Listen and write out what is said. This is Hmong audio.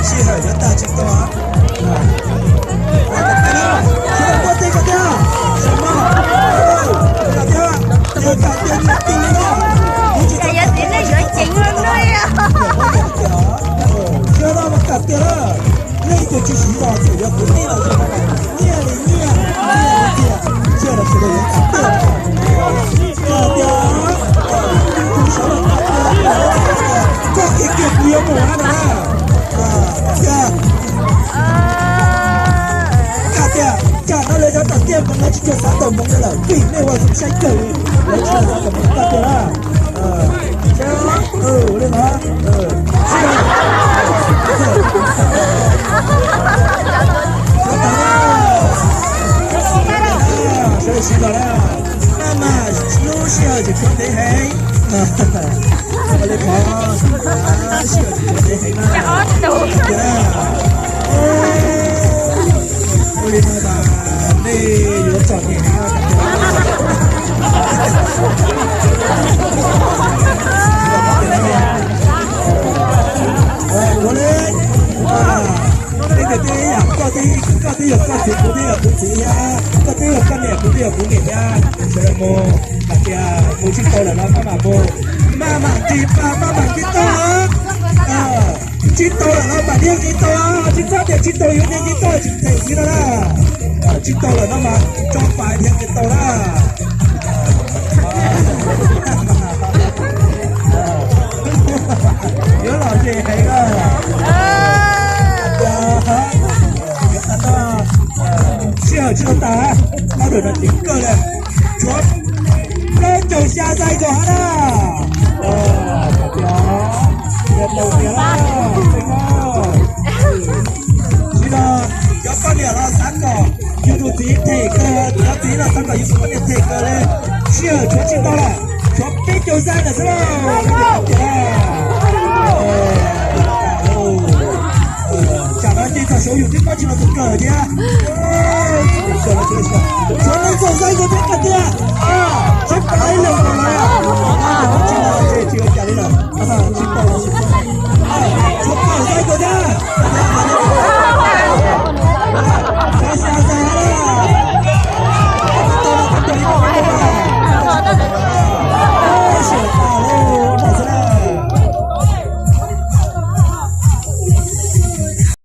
Sij hawm yuav tag tsis tau. Sawv daws kuaj teg kom tiag, sawv daws kuaj teg kom tiag, yog kam tiag nyiaj tiag li no, kuv tsis txhob kam tiag, sawv daws mas kam tiag na. Nej tus tsis siv los txawm yog kuv tij los yog nyiaj li nyiaj, nyiaj li nyiaj, sawv daws yuav kam tiag. Kam tiag, tus sawv daws kam tiag, koj kiag kiag kuv yuav mus na. Tiag, kam tiag, tsam no lawv cov tom tiaj Hmoob lawv tsis tshua xav tau Hmoob li lawm, vim nej ua zoo saib kawg li, lawv tsis tshua xav tau Hmoob kam tiag na. Li no, sawv daws siv los na, maj mam hlub sij hawm tseem tshuav ntev heev. Li qhov sij hawm tseem tshuav ntev heev na. Ua li no mas nej yuav txom nyem na. Ua li, nej tias tej yam koj, koj twb yog koj txiv, kuv twb yog kuv txiv thiab, koj twb yog koj niam, kuv twb yog kuv niam thiab. Sawv daws mus, hais tias mus tsis tau lawm los maj mam mus, maj mam nqis pas, maj mam nqis tau. Tsis tau lawm no mam niag nqis tau, tsis txhob tias tsis tau yuav niag nqis tau tsis them li no na. Tsis tau lawm no mas tso pais niag nqis tau na. Yuav los ze heev na. Sij hawm tsis tau tas, ob tug no ceev kawg li. Tshuav plaub caug xya zais kom hab na. Tias tau tias, tsis los cov poj niam los xav kom yus tus txiv them kawg, cov txiv los xav kom yus tus poj niam them kawg li. Sij hawm tshuav tsis tau lawm, tshuav peb caug zais lawm xwb lauj. Tsam no ces txog saud yus twb muab tsis los tus kawg thiab. Tshuav nees nkaum zais kom thiab tiag. Tsis pom ib leeg los lawm. Tsis los ces tsis ua cas li lawm.